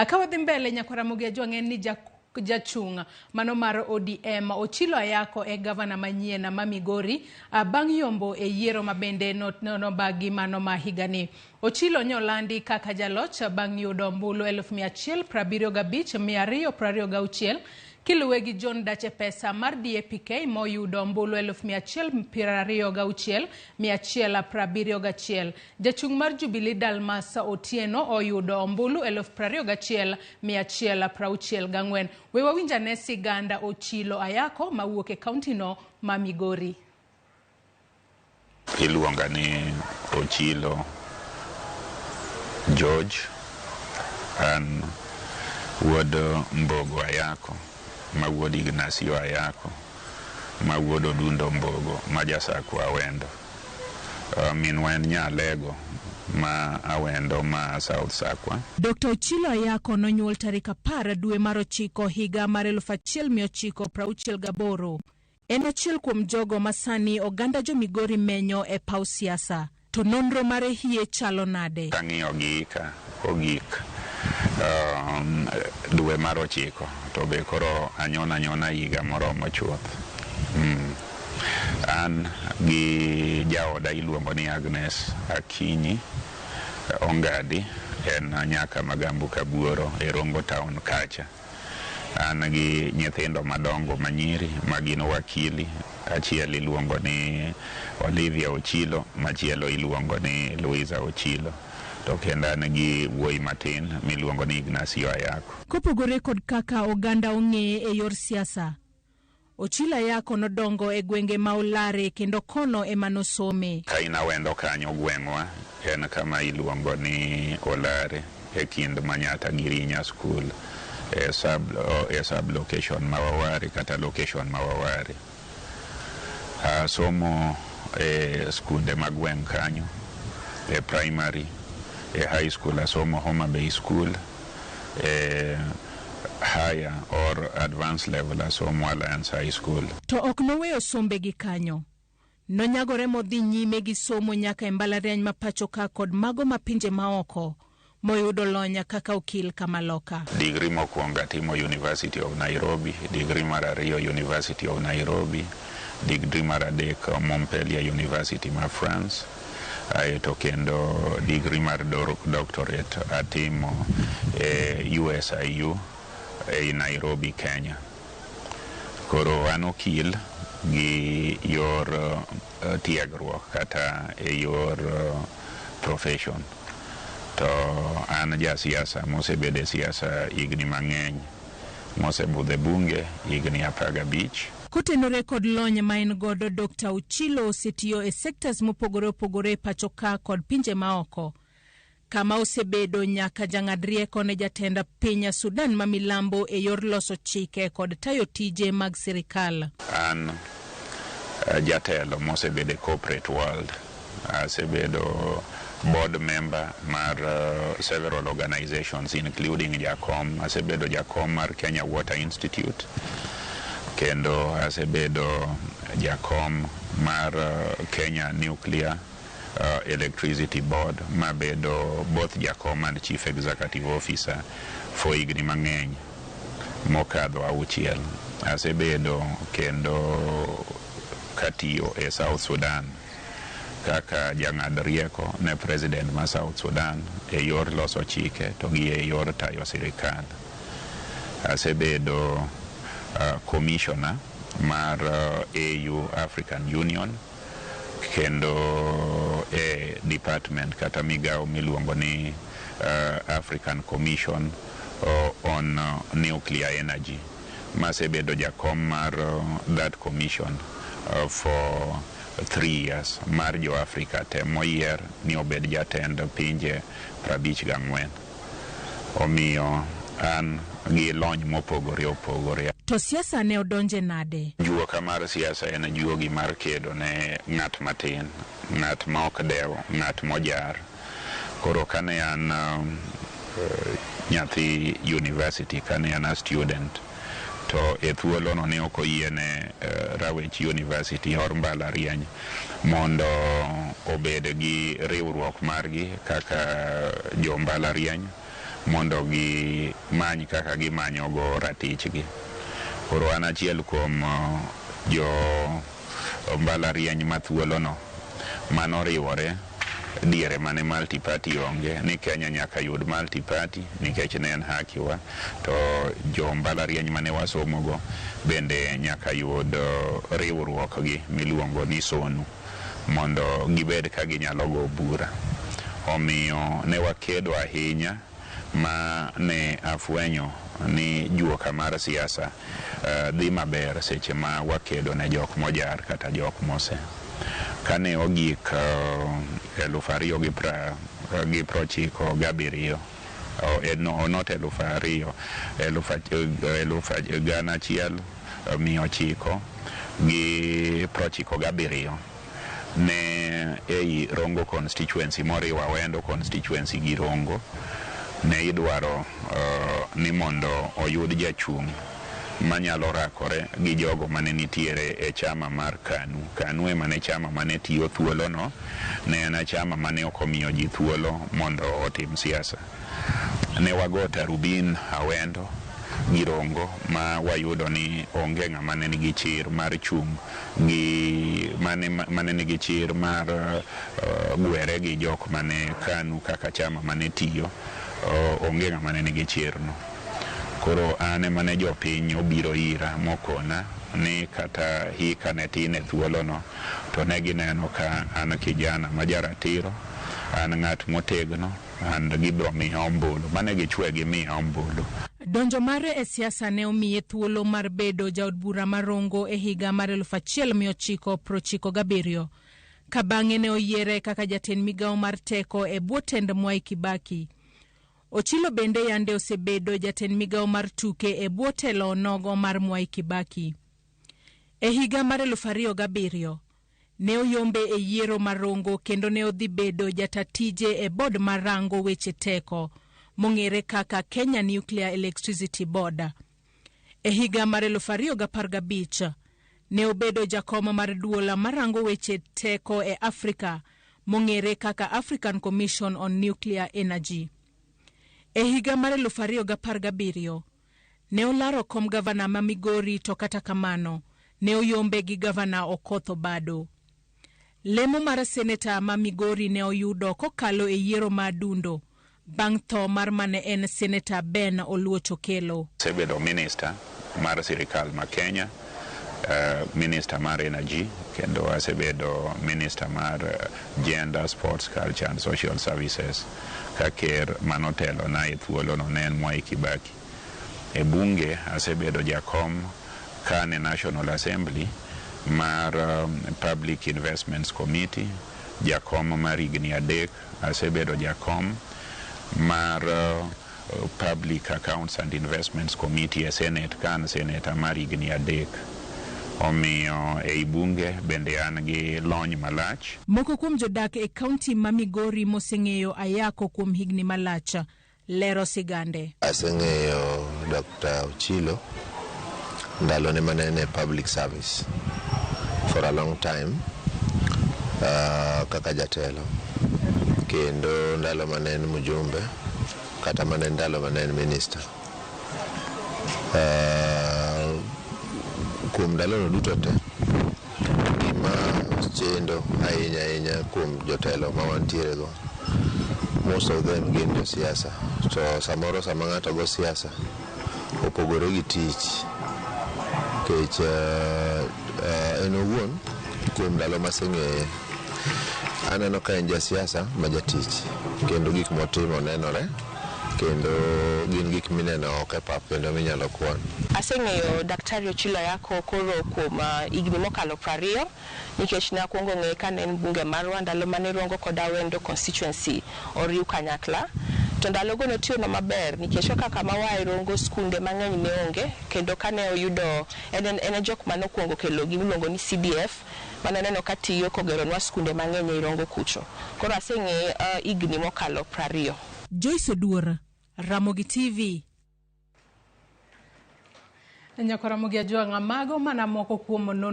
Ka wadhi mbele nyakwar Ramogi Ajwang' en ni jachung' mano mar ODM Ochilo Ayako e gavana manyien ma Migori bang' yombo e yiero ma bende nobagi mano ma higani. Ochilo nyolandi kaka jaloch bang' yudo ombulu 175,226 kiluwe gi John Dache Pesa mar DAPK moyudo ombulu 126,171. Jachung' mar Jubilee Dalmas Otieno oyudo ombulu 21,164. We wawinj ane siganda Ochilo Ayako mawuok e kauntino ma Migori. Iluonga ni Ochilo George, an wuod Mbogo Ayako, ma wuod Ignacio Ayako, ma wuod Odundo Mbogo, ma ja Sakwa Awendo. Minwa en Nyalego ma Awendo ma South Sakwa. Dr. Ochilo Ayako nonyuol tarik 10 dwe mar 9 higa mar 1968. En achiel kuom jogo ma sani oganda jo Migori menyo e paw siasa. To nonro mare hie chalo nade? Kang'iyo gi ka ogik dwe mar 9 to be koro anyona anyona higa moromo chuth. An gi jaoda iluongo ni Agnes Akinyi Ongadi, en nyaka Magambo Kabuoro e Rongo Town kacha. An gi nyithindo madongo manyiri ma gin wakili, achiel iluongo ni Olivia Ochilo, machielo iluongo ni Louisa Ochilo. To kendo an gi wuoyi matin miluongo ni Ignacio Ayako. Kopogore kod kaka oganda ong'eye e yor siasa, Ochilo Ayako nodongo e gwenge ma Olare kendo kono ema nosome. Ka in Awendo kanyo gweng'wa en kama iluongo ni Olare e kind Manyatta gi Rinya School e sub location ma Waware kata location ma Waware. Asomo e skunde mag gweng' kanyo e primary, e high school asomo Homa Bay School, e higher or advanced level asomo Alliance High School. To ok noweyo sombe gi kanyo. Nonyagore modhi nyime gi somo nyaka e mbalariany ma pacho ka kod mago ma pinje maoko, moyudo lony kaka okil kamaloka. Degree mokwongo atimo University of Nairobi, degree mar 2 University of Nairobi, degree mar 3 Montpellier University ma France, aeto kendo degree mar doctorate atimo e USIU e Nairobi, Kenya. Koro an okil gi yor tiegruok kata e yor profession. To an ja siasa mosebedo e siasa higni mang'eny, mosebudho e bunge higni 15. Kotenore kod lony ma en godo, Dr. Ochilo osetiyo e sectors mopogore opogore e pacho ka kod pinje maoko, kama osebedo nyaka jang'ad rieko ne jatend piny Sudan ma milambo e yor loso chike kod tayo tije mag sirikal. An jatelo mosebedo e corporate world, asebedo board member mar several organizations including jakom, asebedo jakom mar Kenya Water Institute, kendo asebedo jakom mar Kenya Nuclear Electricity Board, mabedo both jakom and chief executive officer for higni mang'eny mokadho 6. Asebedo kendo katiyo e South Sudan kaka jang'ad rieko ne president ma South Sudan e yor loso chike to gi e yor tayo sirikal. Asebedo commissioner mar AU African Union kendo e department kata migawo miluongo ni African Commission on Nuclear Energy. Masebedo jakom mar that commission for 3 years mar jo Africa te moyier ni obed jatend pinje 54. Omiyo an gi lony mopogore opogore. To siasa ne odonje nade? Juoka mar siasa en juogi mar kedo ne ng'at matin, ng'at ma ok dew, ng'at mojar. Koro kane an nyathi university, kane an a student, to e thuolono ne ok oyiene rawech university or mbalariany mondo obed gi riwruok margi kaka jo mbalariany mondo gimany kaka gimanyogo ratichgi. Koro an achiel kuom jo mbalariany ma thuolono manoriwore diere mane multi-party onge ni Kenya nyaka yud multi-party nikech ne en haki wa, to jo mbalariany mane wasomogo bende nyaka yud riwruok gi miluongo ni SONU mondo gibed ka ginyalo go bura. Omiyo ne wakedo ahinya ma ne afwenyo ni juoka mar siasa dhi maber seche ma wakedo ne jok mojar kata jok mose. Kane ogik 2097, not 2000, 1997 ne ei Rongo constituency moriwo Awendo constituency gi Rongo ne idwaro ni mondo oyud jachung' manyalo rakore gi jogo mane nitiere e chama mar KANU. KANU ema ne chama mane tiyo thuolono, ne en chama mane ok omiyo ji thuolo mondo otim siasa. Ne wago tarubin Awendo gi Rongo ma wayudo ni onge ng'ama ne nigi chir mar chung' gi mane nigi chir mar gwere gi jok mane KANU kaka chama mane tiyo, onge ng'ama ne nigi chirno. Koro an ema ne jopiny obiro ira mokona ni kata hika ne tin e thuolono to ne gineno ka an kijana ma jaratiro, an ng'at motegno, and gibiro miya ombulu. Mane gichwe gimiya ombulu. Donjo mare e siasa ne omiye thuolo mar bedo jaod bura mar Rongo e higa mar 1997, ka bang'e ne oyiere kaka jatend migawo mar teko e bwo tend Mwai Kibaki. Ochilo bende yande osebedo jatend migawo mar tuke e bwo telo nogo mar Mwai Kibaki. E higa mar 2007, ne oyombe e yiero mar Rongo kendo ne odhi bedo jatatije e bod mar rango weche teko mong'ere kaka Kenya Nuclear Electricity Board. E higa mar 2015, ne obedo jakom mar duola marango weche teko e Afrika mong'ere kaka African Commission on Nuclear Energy. E higa mar 2017, ne olaro kom gavana ma Migori to kata kamano ne oyombe gi gavana Okoth Obado. Lemo mar seneta ma Migori ne oyudo kokalo e yiero ma Adundo bang' tho mar mane en seneta Ben Oluoch Okello. Asebedo minister mar sirikal ma Kenya, minister mar energy, kendo asebedo minister mar gender, sports, culture and social services ka ker manotelo na e thuolono ne en Mwai Kibaki. E bunge asebedo jakom kane National Assembly mar Public Investments Committee, jakom mar higni 3, asebedo jakom mar Public Accounts and Investments Committee e Senate ka an seneta mar higni 3. Omiyo ei bunge bende an gi lony malach. Moko kuom jodak e kaunti ma Migori moseng'eyo Ayako kuom higni malach lero sigande. Aseng'eyo Dr. Ochilo ndalone mane en e public service for a long time kaka jatelo, kendo ndalo mane en mjumbe kata mane ndalo mane en minister. Kuom ndalono duto te, gima chendo ahinya ahinya kuom jotelo ma wantiere go, most of them gin josiasa, to samoro sama ng'ato go siasa opogore gi tich, nikech en owuon kuom ndalo maseng'eye aneno ka en jasiasa ma jatich, kendo gik motimo nenore, kendo gin gik mineno oko e pap kendo minyalo kwan. Aseng'eyo Daktari Ochilo Ayako koro kuom higni mokalo 20, nikech nakwongo ng'eye kane en bunge marwa ndalo mane Rongo kod Awendo constituency oriw kanyakla. To ndalogo notiyonwa maber nikech kaka kama wae Rongo skunde mang'eny ne onge, kendo kane oyudo en e jok manokwongo kelo gimiluongo ni CDF mananeno ka tiyo kogeronwa skunde mang'eny ei Rongo kucho. Koro aseng'eye higni mokalo 20. Joyce Oduor, Ramogi TV. Nyakora Ramogi Ajwang' mago mana moko kuom nonro.